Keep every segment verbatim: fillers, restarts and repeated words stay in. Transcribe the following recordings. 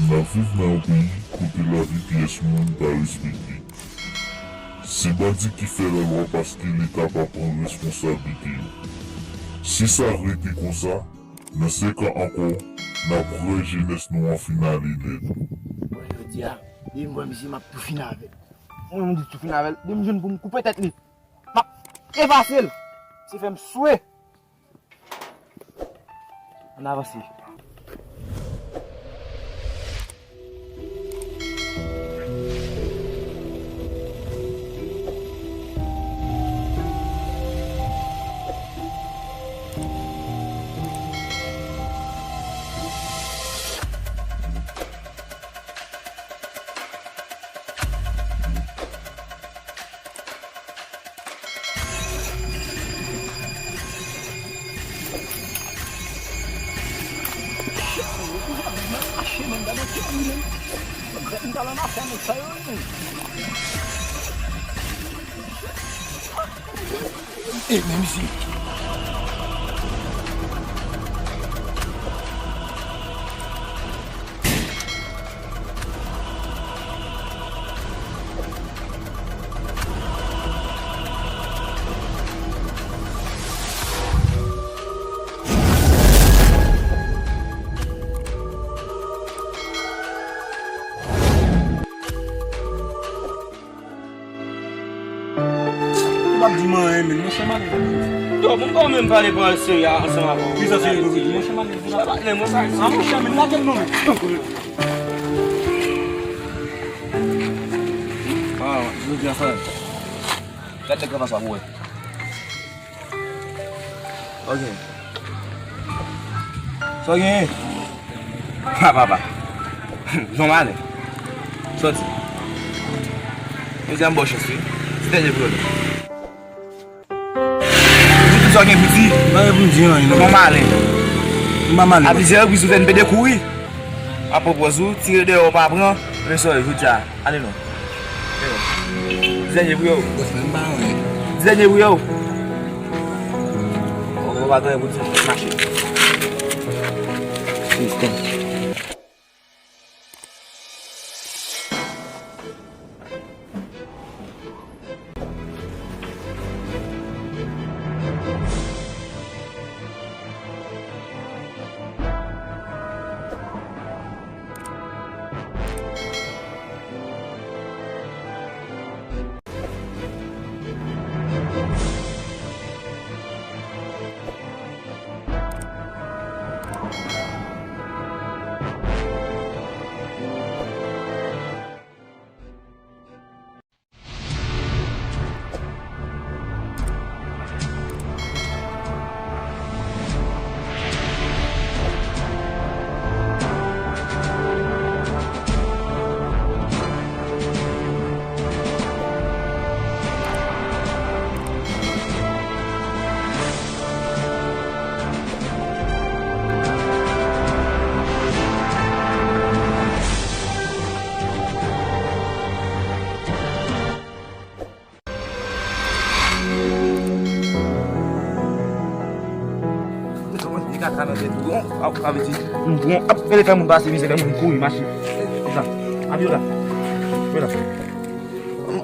N ap viv nan yon peyi kote lavi pyès moun pa respekte. Se bandi ki fè lalwa paske Leta pa pran responsablite yo. Si sa rete konsa, nan senk an ankò, n ap wè jenès nou an fin ale nèt. Bon, jodi a, depi m wè misye, m ap tou fini avè l. Mwen menm, m di tou fini avè l. Depi m jwenn pou m koupe tèt li, m ap efase l. Se fè m swe. Ann avanse. E, men misye. Ou p ap di m anyen, men monchè, m ale. Yo, pou m pa menm pale pran serye ansanm avè w. Ki sa serye pou di, monchè, m ale. Monchè, m ale, mwen pa. Ah, monchè, men lage m non, men. Ah, jodi a, frè. Gad nèg la pase a pou wè. Ok. Sa w genyen? Pa, papa. Jan w ale. Sòti. Yo di a m ba w chans, wi. Se dènye pou yo. Di tout sa w gen pou di. M pa gen pou m di anyen, non. Jan w ale. M pa male. A plizyè repriz, ou fè n pede kouri. A pwopòz ou, tire deyò, ou pa pran. Men sòri, jodi a. Ale non. Di dènye pou yo. Bòs, men m pa anyen. Di dènye pou yo. Ou pa gen anyen pou di, mache. Fiston.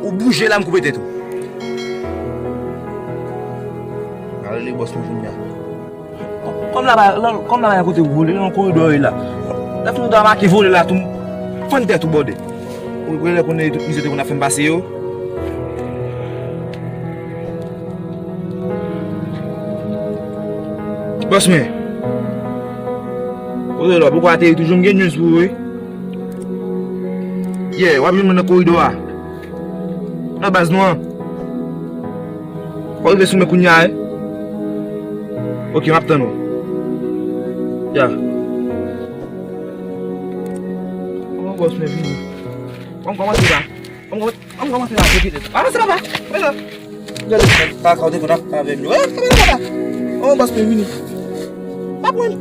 Ou bouje la, m koupe tèt ou. Gade le bòs mwen vini a. Kòm la pa, kòm la pa yon kote vole, nan koridò e la. Lè fini ta make vole la tou, fann tèt ou bòde. Ou genlè konnen tout mizè te konn ap fè m pase yo. Bòs mwen. Kote lò, poko ateri toujou, m gen news pou ou, wi. Yeah, w ap jwenn mwen nan koridò a. Nan baz nou an. W ap rive sou mwen kounye a, wi. Ok, m ap tann ou. Ya. Kòman bòs mwen vini? Kòman, kòman se la? Kòman, kòman se la? Avanse papa. Avanse. Gade, kaka w te konn ap avè m yo. Eh, kaka papa. Kòman bòs mwen vini? Pa pran.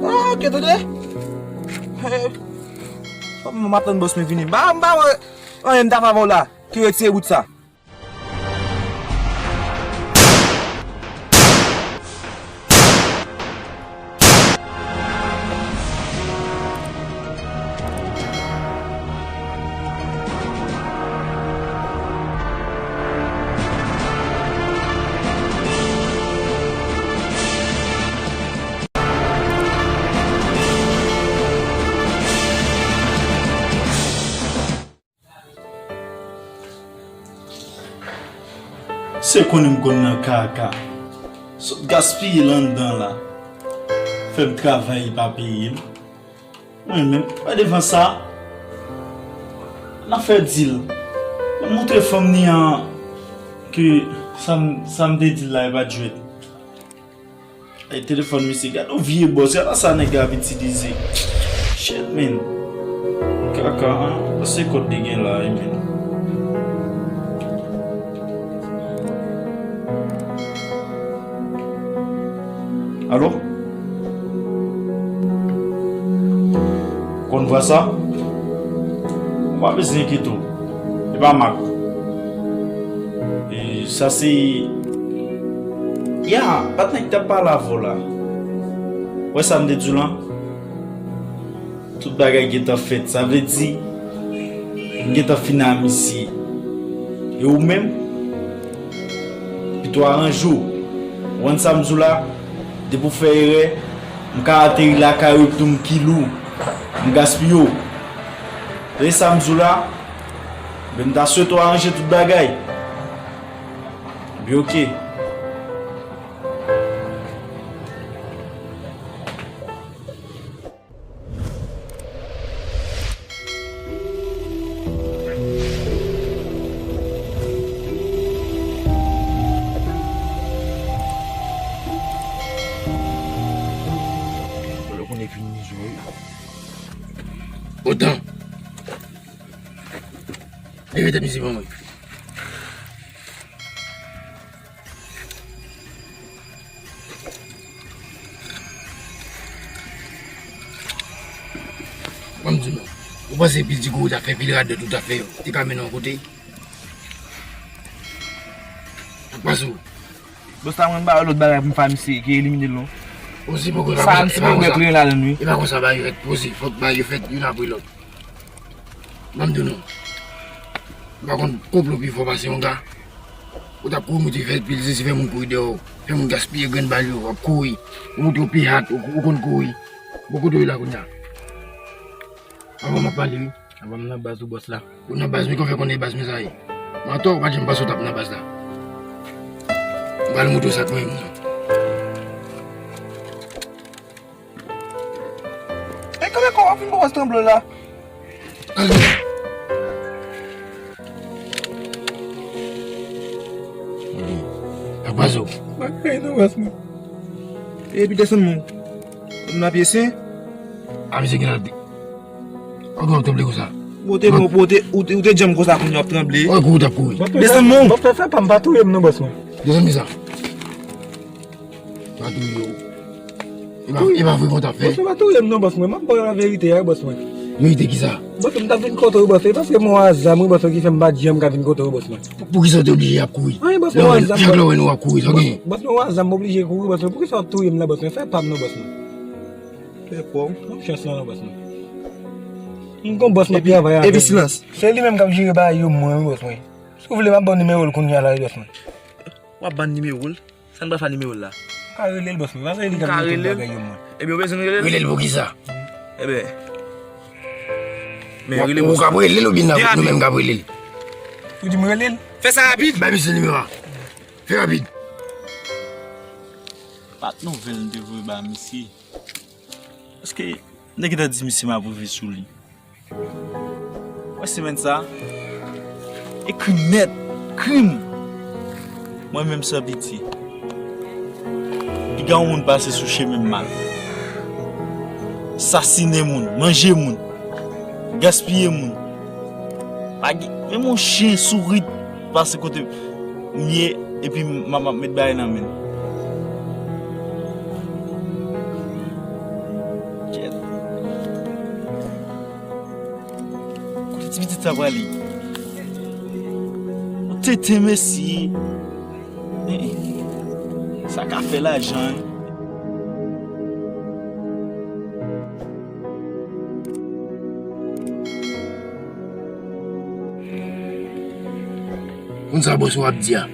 Ah, ok, tande. Eh, kòman m ap tann bòs mwen vini? M pa, m pa wè anyen m ta fè avè w la. Ki retire bout sa. Te konnen m konn nan kaka. Sot gaspiye l anndan la. Fè m travay, li pa peye m. Mwen menm, pa devan sa. N ap fè dil. Mwen montre fanm ni an ke sa m, sa m te di l la, e pa t jwèt. Ay, telefòn misye, gade yon vye bòs, gade sa nèg la ap itilize. Shit, man. Kaka, an? Se kòd li gen la, wi, man. Alo? Konn vwa sa? Ou pa bezwen enkyete w. E pa Mak. E, sa se, ya, patnè ki t ap pale avè w la. Wè sa m te di w lan? Tout bagay gentan fèt. Sa vle di, m gentan fin a misye. E ou menm? Pito aranje w. Ou konn sa m di w la? Depi w fè erè, m ka ateri lakay ou epi tou m kil ou. M gaspiye w. Tande sa m di w la? Men m ta swete w aranje tout bagay. Ebyen, oke. Otan. Leve tèt misye ban mwen. Ban m di nou, ou panse pil ti kou ou ta fè, pil radòt ou ta fè yo, te ka mennen w yon kote? Ak pa sou. Bòs la, mwen ba yo lòt bagay pou m fè misye ki elimine l non. Poze poko, e pa konsa, e pa konsa. Sa misye mwen mèt li ladan l wi. E pa konsa bagay yo fèt, poze, fòk bagay yo fèt youn apre lòt. Ban m di nou. M pa konn konplo pi fò pase yon ga. Ou t ap kouri, ou te fè pil sesi, fè moun kouri dèyè w, fè moun gaspiye grenn bal yo, w ap kouri. Ou montre w pi hat, ou, ou konn kouri. Bon, kote w ye la kounye a? Avan m ap pale wi. Avan m nan baz ou bòs la. Ou nan baz mwen, kòman w fè konnen e baz mwen sa ye? Mantò, ou pa t janm panse w t ap nan baz la. M pral montre w sa k mwen menm nan. E kanpe kò w ap vin bò bòs tranble la. Ak pa zo. Bagay nan bòs mwen. Epi desann mwen. Ou nan pye sen? A misye gen la. Ou gen w ap tranble konsa? Ou te, ou te, ou te, ou te djanm konsa kounye a w ap tranble. Ou kou w t ap kouri. Desann mwen. Bòs mwen, fè pa m pa touye m non bòs mwen. Desann men sa. Pa touye w. E pa, e pa vre mwen t ap fè. Bòs mwen, pa touye m non bòs mwen. M ap ba w laverite a wi bòs mwen. Verite kisa? Bòs mwen, m t ap vin kote w bòs mwen. E paske mwen wè zam wi bòs mwen ki fè m pa t janm ka vin kote w bòs mwen. Pou, poukisa w te oblije ap kouri? Anyen bòs mwen, wè zam. Chak lè w wè nou ap kouri, sa w genyen? Bòs mwen, wè zam, m oblije kouri bòs mwen. Poukisa w ap touye m la bòs mwen? Fè pa m non bòs mwen. Fè pa w. M ap chans lan non bòs mwen. M gon bòs m ap travay avè l. Epi silans. Se li menm k ap jere bagay yo mwen wi bòs mwen. Si w vle m ap ba w nimewo l kounye a la wi bòs mwen. W ap ban nimewo l? Sa n pral fè a nimewo l la? Ou ka rele l bòs mwen. Paske li k ap jere tout bagay yo mwen. Ebyen ou bezwen rele l? Rele l poukisa? Ebyen. Men rele bòs mwen. Ou k ap rele l oubyen nou menm k ap rele l? Ou di m rele l? Fè sa rapid. Bay misye nimewo a. Fè rapid. Pa t nouvèl m te voye ba misye. Paske m te gentan di misye m ap rive sou li. Wè semèn sa, e krim nèt, krim. Mwen menm san pitye. Piga yon moun pase sou chemen m mal. Sasinen moun, manje moun, gaspiye moun. Pa gen, menm yon chen sourit pase kote m ye, epi m ap, ap met bagay nan men l. Kyèt. Kote ti pitit sa prale? Yon tenten mesye. Eh, eh. Sa ka fè lajan, wi. Konn sa bòs ou ap di a.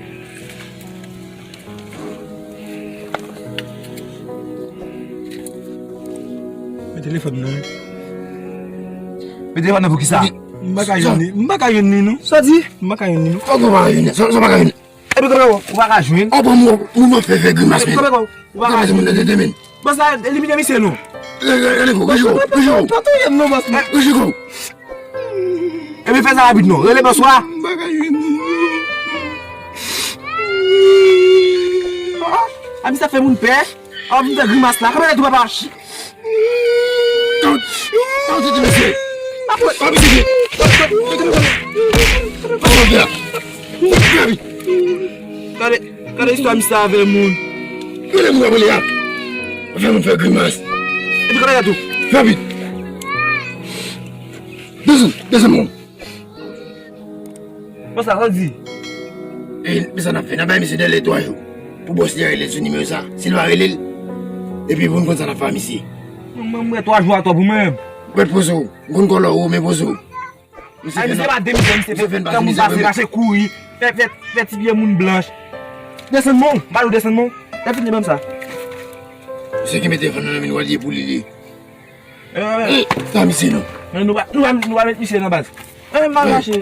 Men telefòn nan. Men telefòn nan pou kisa? M pa ka jwenn li. M pa ka jwenn li non. Sa di? M pa ka jwenn li non. Kòman ou pa ka jwenn li? Sa, sa w pa ka jwenn li? Epi kanpe kò w, ou pa ka jwenn. Ou pran moun, moun ap fè, fè grimas, men. Kanpe kò w, ou pa ka jwenn. Bòs la, elimine misye non. Gade kò, gade kò, gade kò. Pa touye m non, bòs mwen. Gade kò. Epi fè sa rapid non. Rele bòs ou a. M pa ka jwenn li. A, misye ap fè moun pè. A, vin fè grimas la. Kanpe la tou, papa. Tann, tann, tete mesye. Tann, tete. Tann, tete. Gade, gade istwa misye avè moun. Gade moun ap rele a. Fè moun fè grimas. Epi kanpe la tou. Fè vit. Desann, desann moun. Bòs la, sa w di? E, men sa n ap fè, n ap bay misye dèle twa jou. Pou bòs li a rele l sou nimewo sa. Si l pa rele l, epi pou n konn sa n ap fè a misye. Mwen, mwen, mwen, twa jou a twòp pou mwen menm. Mèt poze w. M konn kòlè w, men poze w. Misye fè nan, misye fè nan pase, misye fè nan. Mache kouri, fè, fè, fè ti pye moun blanch. Desann non, ba nou desann non. Lè fini ban m sa. Misye ki mete telefòn nan nan men w, al ye pou li li. Eh, sa misye non. Men nou pa, nou pa, nou pa met misye nan baz. Eh, m al mache.